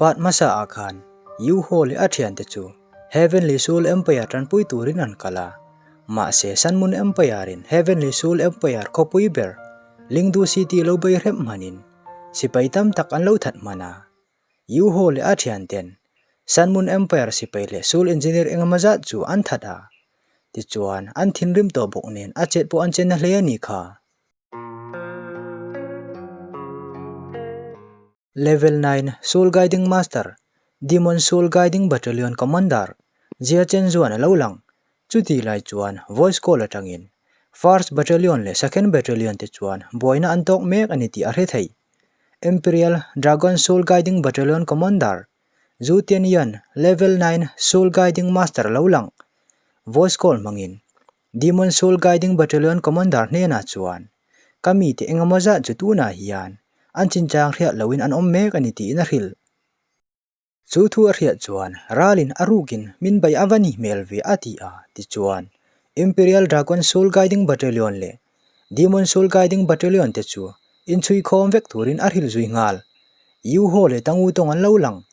Part hmasa ah khan Yu Ho leh a thiante chu Heavenly Soul Empire tanpui turin an kal a. Mahse Sun Moon Empire in Heavenly Soul Empire khawpui ber Lingdu City lo bei hrep hmanin sipai tam tak an lo that hman a. Yu Ho leh a thianten Sun Moon Empire sipai leh Soul Engineer engemaw zat chu an that a. Tichuan an thinrim tawh bawk nen a chet pawh an che na hle a nih kha. Level 9 Soul Guiding Master, Demon Soul Guiding Battalion Commander, Jia Chen chuan a lo lang. Chutih lai chuan voice call atangin First Battalion leh Second Battalion te chuan buaina an tawk mek a ni tih a hre thei. Imperial Dragon Soul Guiding Battalion Commander, Zhu Tianyan, Level 9 Soul Guiding Master a lo lang. Voice call hmangin Demon Soul Guiding Battalion Commander hnenah chuan, Ka mite engemaw zat chu tunah hian an chinchang hriat loin an awm mek a ni tiin a hrilh. Chu thu a hriat chuan ralin a rukin min bei a va ni hmel ve a ti a, tichuan Imperial Dragon Soul Guiding Battalion leh Demon Soul Guiding Battalion te chu inchhui khawm vek turin a hrilh zui nghal. Yu Ho leh Tang U Tawng an lo lang.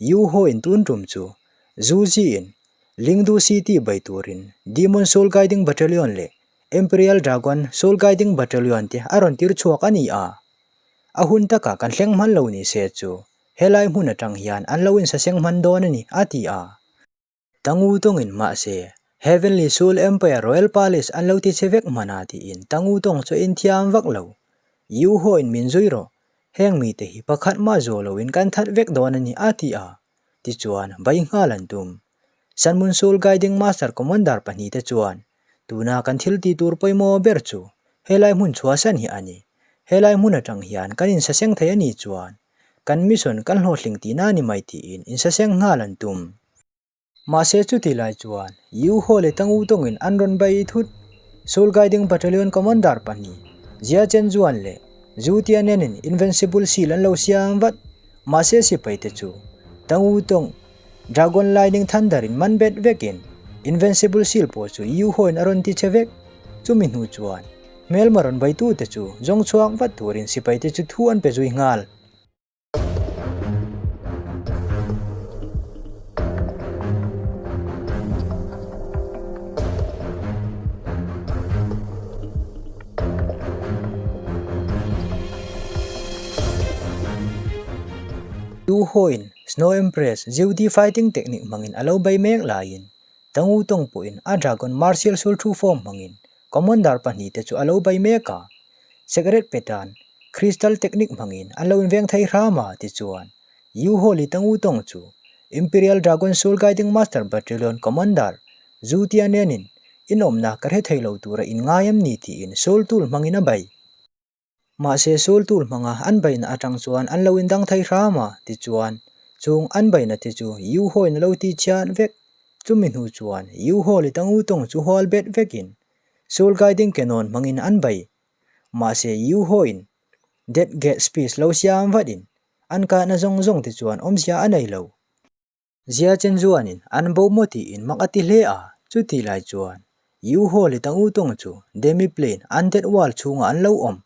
Yu Ho in tun tum chu Zhu Zi in Lingdu City bei turin Demon Soul Guiding Battalion leh Imperial Dragon Soul Guiding Battalion te a rawn tir chhuak a ni a. A hun taka kan thleng hman lo ni se chu helai hmun atang hian an lo insaseng hman dawn a ni, a ti a. Tangu tawngin mahse Heavenly Soul Empire Royal Palace an lo ti che vek hman a tiin Tangu tawng chu a inthiam vak lo. Yu Ho in min zui rawh, heng mite hi pakhat mah zawh loin kan that vek dawn a ni, a ti a. Tichuan, vai nghal an tum. Sanmun Soul Guiding Master Commander pahnihte chuan, Tuna kan thil tih tur pawimawh ber chu helai hmun chhuahsan hi a ni. Helai hmun atang hian kan insaseng thei a nih chuan kan mission kan hlawhtling tihna a ni mai tiin insaseng nghal an tum. Mahse chuti lai chuan Yu Ho leh Tang U tawngin an rawn bai thut. Soul Guiding Battalion Commander pahnih Jia Chen Zuan leh Zhu Tianen in Invincible Seal an lo siam vat. Mahse sipai te chu Tang U tawng Dragon Lightning Thunder in man bet vekin Invincible Seal pawh chu Yu Ho in a rawn ti che vek. Chumi hnu chuan hmelma rawn baitu te chu zawng chhuak vat turin sipai te chu thu an pe zui nghal. Yu Ho in Snow Empress Jiu Di fighting technique hmangin a lo bei mek laiin Tang U Tong pawhin a Dragon Martial Soul True Form hmangin Commander pahnihte chu a lo bei mek a. Secret petan Crystal technique hmangin an lo inveng thei hram a, tichuan Yu Ho Li Tang U Tong chu Imperial Dragon Soul Guiding Master Battalion Commander Zhu Tianen-in inawmna ka hre thei lo tura inngai em ni tiin Soul Tool hmangin a bei. Mahse Soul Tool hmanga an beihna atang chuan an lo indang thei hram a, tichuan chung an beihna te chu Yu Ho-in a lo tihchhiat vek. Chumi hnu chuan Yu Ho Li Tang U Tong chu hual bet vekin Soul Guiding Cannon hmangin an bei. Mahse Yu Ho-in Death Gate Speech lo siam vatin an kahna zawng zawng te chuan awmzia a nei lo. Zia chen chuanin an bo maw tiin mak a ti hle a, chutih lai chuan Yu Ho leh Tang U Tong chu Demi Plane Undead World chhungah an lo awm.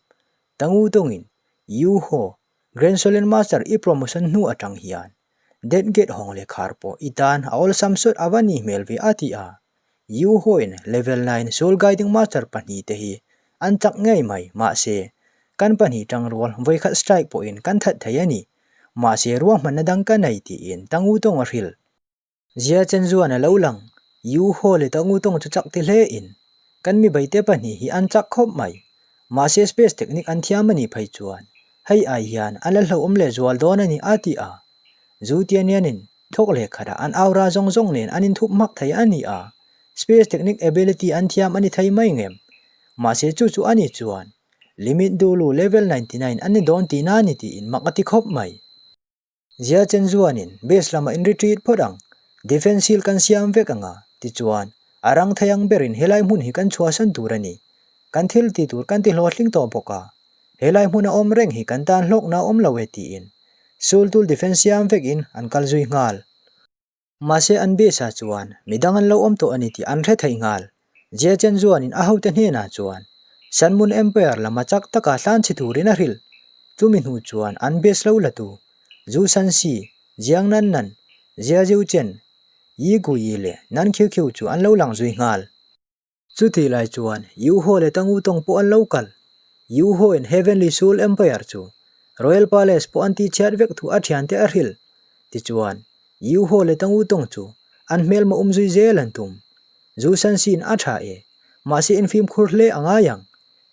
Tang U Tongin Yu Ho, Grand Solen Master i promotion hnu atang hian Death Gate hawng leh khar pawh i tan a awlsam sawt a va nih hmel ve a ti a. Yu Ho-in Level 9 Soul Guiding Master pahnihte hi an chak ngei mai, mahse kan pahnih tangrual vawikhat strike pawhin kan that thei a ni. Mahse ruahmanna dang ka nei tiin Tang U Tong a hrilh. Zia chen zuan a lo lang, Yu Ho leh Tang U Tong chu chak ti hle in kan mi beite pahnih hi an chak khawp mai. Mahse space technique an thiam a nih phei chuan hei ai hian an la hlauhawm leh zual dawn a ni a ti a. Zu Tianyan-in thawk leh khatah an aura zawng zawng nen an inthup hmak thei a ni a, space technique ability an thiam a ni thei mai ngem. Mahse chu chu a ni chuan Limit Dulu level 99 an ni dawn tihna a ni tiin mak a ti khawp mai. Zia chen zuanin base lamah in retreat phawt ang, defense shield kan siam vek ang a, tichuan a rang thei ang berin helai hmun hi kan chhuahsan tur a ni. Kan thil ti tur kan ti hlawhtling tawh bawk a, helai hmuna awm reng hi kan tan hlawkna a awm lo e tiin Sultul defense siam vekin an kal zui nghal. Mahse an base ah chuan midang an lo awm tawh a ni tih an hre thei nghal. Jia Chen zuanin a hote hnenah chuan Sun Moon Empire lama chak taka hlan chhe turin a hrilh. Chumi hnu chuan an base lo la tu Zhu Shanxi, Jiang Nan Nan, Jia Jiu Chen, Yi Gu Yi leh Nan Khiu Khiu chu an lo lang zui nghal. Chutih lai chuan Yu Ho leh Tang Wutong pawh an lo kal. Yu Ho in Heavenly Soul Empire chu Royal Palace pawh an tihchhiat vek thu a thiante a hrilh. Tichuan, Yu Ho leh Tang Wutong chu an hmelma um zui zel an tum. Zu San Sin a tha e, mahse in fimkhur hle a ngai ang.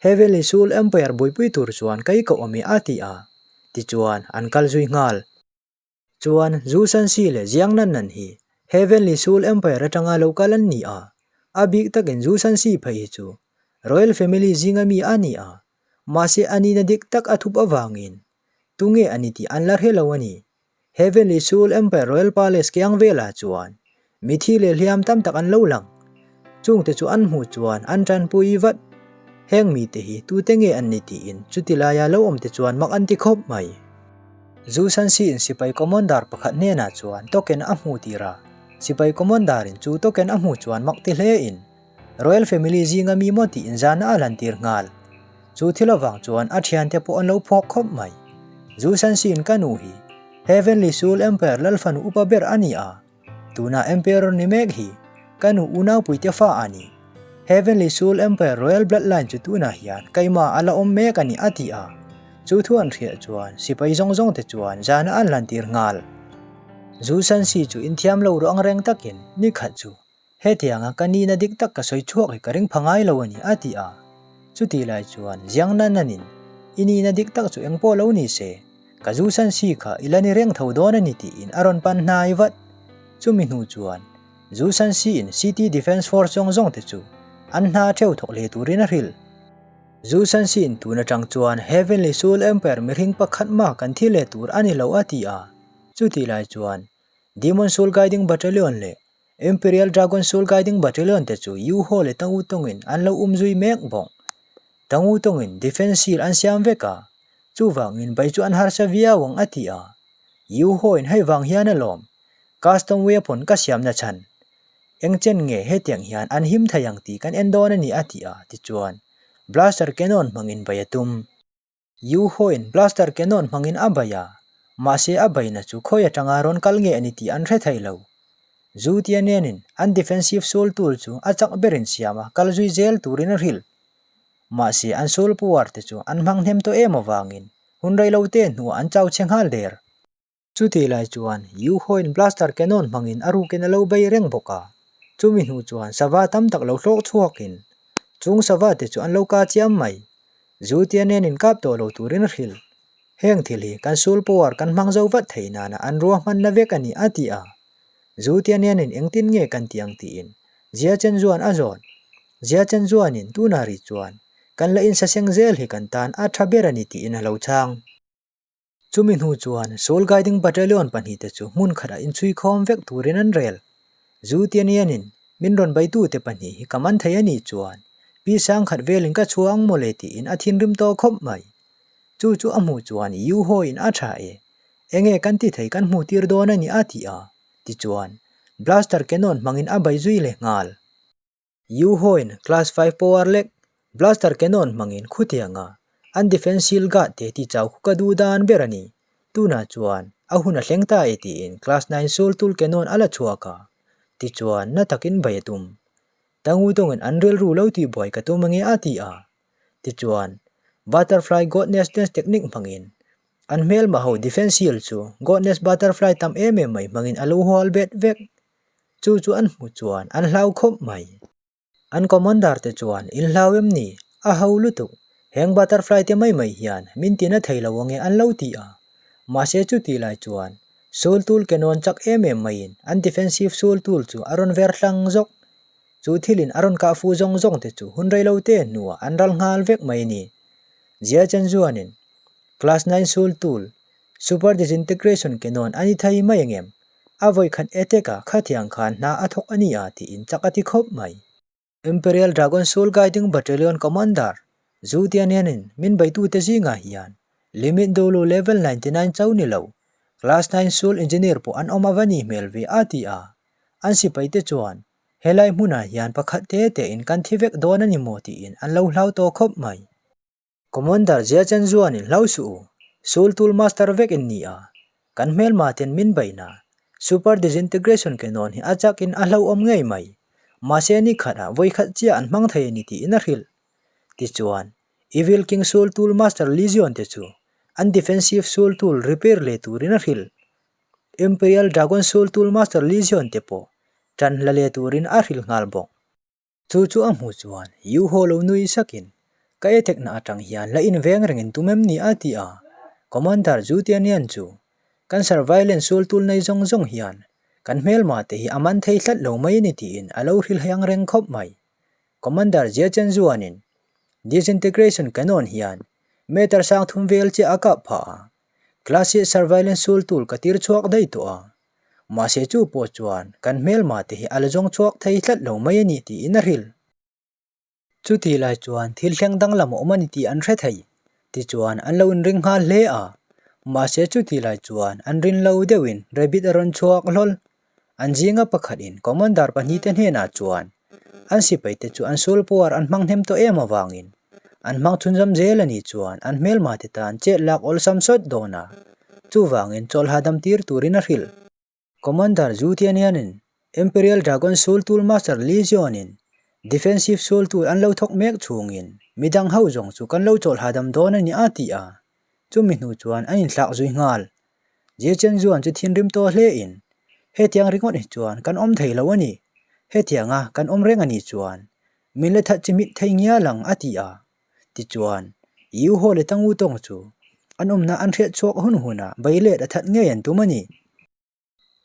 Heavenly Soul Empire buaipui tur chuan kei ka awm e a ti a. Tichuan, an kal zui nghal. Chuan Zhu Shanxi leh Jiang Nannan hi Heavenly Soul Empire atanga lo kal an ni a, a bik takin Zhu Shanxi phei hi chu Royal Family zinga mi a ni a, mahse a nihna dik tak a thup avangin tunge a ni tih an la hre lo a ni. Heavenly Soul Empire Royal Palace kiang velah chuan mithi leh hliam tam tak an lo lang. Chungte chu an hmuh chuan an tanpui vat. Heng mite hi tute nge an ni tiin chuti laia lo awmte chuan mak an ti khawp mai. Zu Sansi in sipai commander pakhat hnenah chuan token a hmuh tir a, sipai commander in chu token a hmuh chuan mak ti hle in Royal family zinga mi maw tiin zana a lan tir nghal. Chu thil avang chuan a thiante pawh an lo phawk khawp mai. Zu Sansi in ka nu hi Heavenly Soul Empire lalfanu upa ber a ni a, Tuna Emperor ni mek hi ka nu unaupuite fa a ni. Heavenly Soul Empire Royal Bloodline chu tunah hian keimah a la awm mek a ni a ti a. Chu thu an hriat chuan sipai zawng zawng te chuan zana an hlantir nghal. Zu Sansi chu inthiam lo ruang reng takin ni khat chu hetianga ka nihna dik tak ka sawi chhuak hi ka ring pha ngai lo a ni a ti a. Chutih lai chuan Jiang Nannan-in i nihna dik tak chu engpawh lo ni se, Ka zu san si kha i la ni reng tho dawn a ni tiin a rawn pan hnai vat. Chumi hnu chuan zu san siin City Defence Force zawng zawng te chu an hna theu thawk hle turin a hrilh. Zu san siin tun atang chuan Heavenly Soul Empire mihring pakhat mah kan thi leh tur a ni lo a ti a. Chutih lai chuan Demon Soul Guiding Battalion leh Imperial Dragon Soul Guiding Battalion te chu Yu Ho leh Tang Wutongin an lo um zui mek bawk. Tang Wutongin defence seal an siam vek a, Chuvangin bai chu an harsa viau ang a ti a. Yu Ho-in hei vang hian a lawm. Custom weapon ka siamna chhan. Eng chen nge hetiang hian an him thei ang tih kan en dawn a ni a ti a, tichuan blaster cannon hmangin bai a tum. Yu Ho-in blaster cannon hmangin a bai a, mahse a baina chu khawi atanga rawn kal nge a ni tih an hre thei lo. Zu Tianen-in an defensive soul tool chu a chak berin siam a, kal zui zel turin a hrilh. Mahse, an sul puar te chu an hmang hnem tawh em avangin hun rei lo te hnuah an chau chhe nghal der. Chutih lai chuan Yu Hoin blaster cannon hmangin a rukin a lo bei reng bawk a. Chumi hnu chuan sava tam tak lo hlawk chhuakin chung sava te chu an lo ka chiam mai. Zu tia nen inkap tawh lo turin a hrilh. Heng thil hi kan sul puar kan hmang zo vat thei nana an ruahmanna vek a ni a ti a. Zu tia nenin engtin nge kan ti ang tiin Zia Chen Zuan a zawn. Zia Chen Zuanin tunah rih chuan kan la insaseng zel hi kan tan a tha ber a ni tiin a lo chhang. Chumi hnu chuan Soul Guiding Battalion pahnihte chu hmun khatah inchhui khawm vek turin an rel. Zu Tianianin min rawn baitute pahnih hi ka man thei a nih chuan pi sangkhat velin ka chhuah ang mawle tiin a thinrim tawh khawp mai. Chu chu a hmuh chuan Yu Ho-in a tha e, enge kan ti thei kan hmuh tir dawn a ni a ti a, tichuan Blaster Cannon hmangin a bai zui leh nghal. Yu Ho-in Class 5 Power lek Blaster Cannon hmangin khutianga an Defence Shield Guard te ti chau khu ka duh dan ber a ni. Tunah chuan a hun a thleng ta e tiin Class 9 Soul Tool Cannon a la chhuak a, tichuan na takin bai a tum. Tangutawngin an rilru lo tihbuai ka tum ange a ti a. Tichuan, Butterfly Goddess Dance Technique hmangin an hmelma ho Defence Shield chu Goddess Butterfly tam em em mai hmangin a lo hual bet vek. Chu chu an hmuh chuan an hlau khawp mai. An commander te chuan in hlau em ni? A ho lutuk. Heng butterfly te mai mai hian min tina thei lo ange an lo ti a. Mahse chuti lai chuan Soul Tool Cannon chak em em maiin an defensive Soul Tool chu a rawn ver hlang zawk. Chu thilin a rawn kah fu zawng zawng te chu hun rei lo te hnuah an ral nghal vek mai a ni. Zia chen zuanin Class 9 Soul Tool Super Disintegration Cannon a ni thei mai angem? A vawikhat attack ah khatiang khan hna a thawk a ni a tiin chak a ti khawp mai. Imperial Dragon Soul Guiding Battalion Commander Zhu Tianyan-in min beitute zingah hian Limit Dolu Level 99 chauh ni lo, Class 9 Soul Engineer pawh an awm a va nih hmel ve a ti a. An sipaite chuan helai hmunah hian pakhat te tein kan thi vek dawn a ni maw tiin an lo hlau tawh khawp mai. Commander Zia Chen Zuanin hlau suh u, Sul Tool Master vek in ni a. Kan hmelma ten min beihna Super Disintegration Cannon hi a chakin a hlauhawm ngei mai. Mahse ni khatah vawikhat chiah an hmang thei a ni tiin a hrilh. Tichuan, Evil King Soul Tool Master Legion te chu an defensive Soul Tool repair leh turin a hrilh. Imperial Dragon Soul Tool Master Legion te pawh tan hla leh turin a hrilh nghal bawk. Chu chu a hmuh chuan Yu Ho lo nui sakin, Ka e thekna atang hian la inveng rengin tum em ni a ti a. Commander Zhu Tianyan chu, Kan surveillance sul tul nei zawng zawng hian kan hmelma te hi a man thei hlat lo mai a ni tiin a lo hrilhai ang reng khawp mai. Commander Jia Chenzuanin, Disintegration Cannon hian meter sang thum vel chiah a kap phah a, Classic Surveillance sul tul ka tir chhuak daih tawh a. Mahse chu pawh chuan kan hmelma te hi a la zawng chhuak thei tlat lo mai a ni tiin a hrilh. Chutih lai chuan thil thleng danglam a awm a ni tih an hre thei. Tichuan an lo inring nghal hle a. Mahse chutih lai chuan an rin lo deuhin Rabbit a rawn chhuak hlawl. An zinga pakhatin Commander pahnihte hnenah chuan an sipaite chu an sul puar an hmang hnem tawh em avangin an hmang chhunzawm zel a nih chuan an hmelma te tan chet lak awlsam sawt dawn a, chuvangin chawlh hahdam tir turin a hrilh. Commander Zhu Tianyan-in Imperial Dragon Soul Tool Master Li Zion-in Defensive Soul Tool an lo thawk mek chhungin midang ho zawng chu kan lo chawlh hahdam dawn a ni a ti a, chumi hnu chuan an inthlak zui nghal. Jie Chen Zuan chu thinrim tawh hle in, Hetiang ringawt hi chuan kan awm thei lo a ni. Hetianga kan awm reng a nih chuan min la that chimit thei ngial ang a ti a. Tichuan, Yu Ho leh Tang Wu Tong chu an awmna an hriat chhuak hun hunah bei let a that ngei an tum a ni.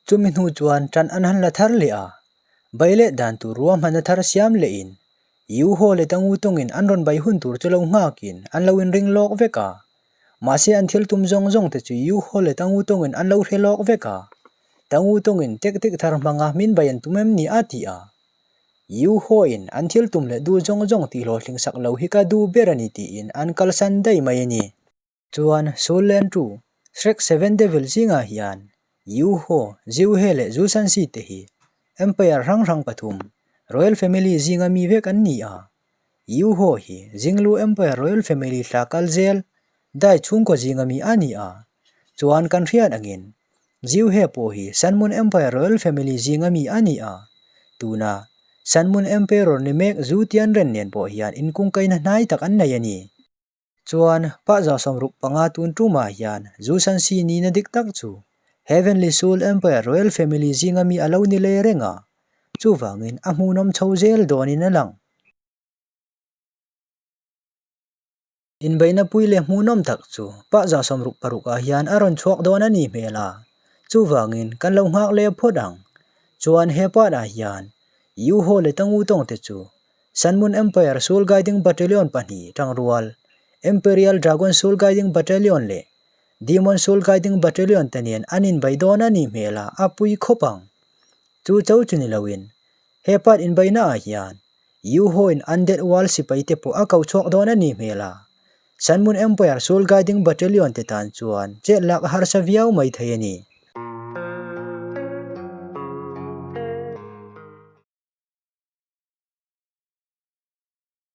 Chumi hnu chuan ṭan an han la thar leh a, bai leh dan tur ruahmanna thar siam lehin Yu Ho leh Tang Wu Tongin an rawn bai hun tur chu lo nghakin an lo inring lawk vek a. Mahse an thil tum zawng zawng te chu Yu Ho leh Tang Wu Tongin an lo hre lawk vek a. Tang Wu Tongin tek tek thar hmanga min bai an tum em ni a ti a. Yu Ho-in an thil tum leh duh zawng zawng tih hlawhtling sak lo hi ka duh ber a ni tiin an kalsan daih mai a ni. Chuan Soul Land 2, Shrek Seven Devil zingah hian Yu Ho, Ziu He leh Zhu San Si te hi Empire hrang hrang pathum, Royal Family zinga mi vek an ni a. Yu Ho hi Jinglu Empire Royal Family hla kal zel, dai chhungkaw zinga mi a ni a. Chuan kan hriat angin Ziu He pawh hi Sun Moon Empire Royal Family zinga mi a ni a. Tuna Sun Moon Emperor ni mek Zhu Tianren nen pawh hian inkungkaihna hnai tak an nei a ni. Chuan, pah zau 65 tun tumah hian Zhu Shanxi nihna dik tak chu Heavenly Soul Empire Royal Family zinga mi a lo ni leh reng a, chuvangin a hmuhnawm chho zel dawnin a lang. Inbeihna pui leh hmuhnawm tak chu pah zau 66 ah hian a rawn chhuak dawn a nih hmel a, chuvangin kan lo nghak leh phawt ang. Chuan he part ah hian Yu Ho leh Tang Wu Tong te chu Sun Moon Empire Soul Guiding Battalion pahnih tangrual, Imperial Dragon Soul Guiding Battalion leh Demon Soul Guiding Battalion te nen an inbei dawn a nih hmel a, a pui khawp ang. Chu cho chu ni loin, he part inbeihna ah hian Yu Ho-in Undead World sipai te pawh a ko chhuak dawn a nih hmel a, Sun Moon Empire Soul Guiding Battalion te tan chuan chet lak a harsa viau mai thei a ni.